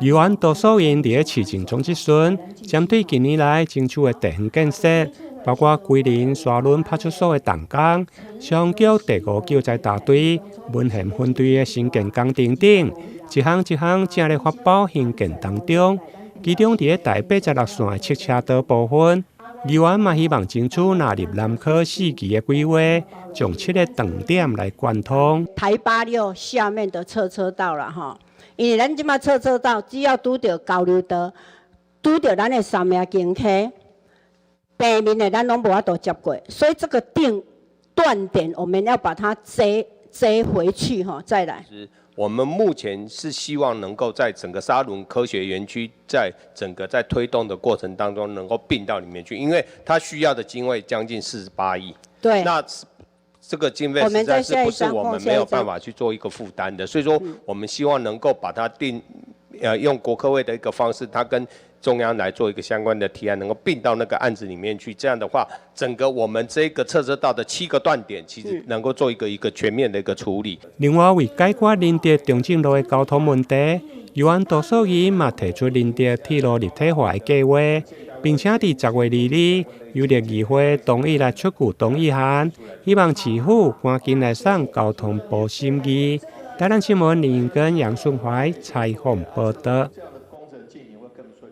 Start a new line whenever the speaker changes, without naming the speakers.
議員杜素英佇咧市政總質詢，針對近年來爭取的地方建設，包括龜林沙崙派出所的動工、雙腳第五救災大隊、文賢分隊的新建工程等，一項一項正咧發包興建當中。其中佇咧台八十六線的測車道部分，議員嘛希望爭取納入南科四期的規劃，將七个斷點來貫通。
台八六下面的測車道啦，吼，因為咱這馬測車道只要拄著交流道，拄著咱的三茗間溪，平面的咱攏無法度接過，所以這個定斷點我們要把它接接回去，吼，再來。
我們目前是希望能夠在整個沙崙科學園區，在整個在推動的過程當中，能夠併到裡面去，因為它需要的經費將近48億。那這個經費實在是不是我們沒有辦法去做一個負擔的，所以說我們希望能夠把它定，用國科會的一個方式，它跟中央來做一個相關的提案，能夠併到那個案子裡面去。這樣的話，整個我們這個測車道的七個斷點，其實能夠做一個全面的一個處理。
另外，為解決仁德中正路的交通問題，議員杜素儀嘛提出仁德鐵路立體化的計劃，並且佇10月22日由立議會同意來出具同意函，希望市府趕緊來送交通部審議。台南新聞林英根、楊順懷採訪報道。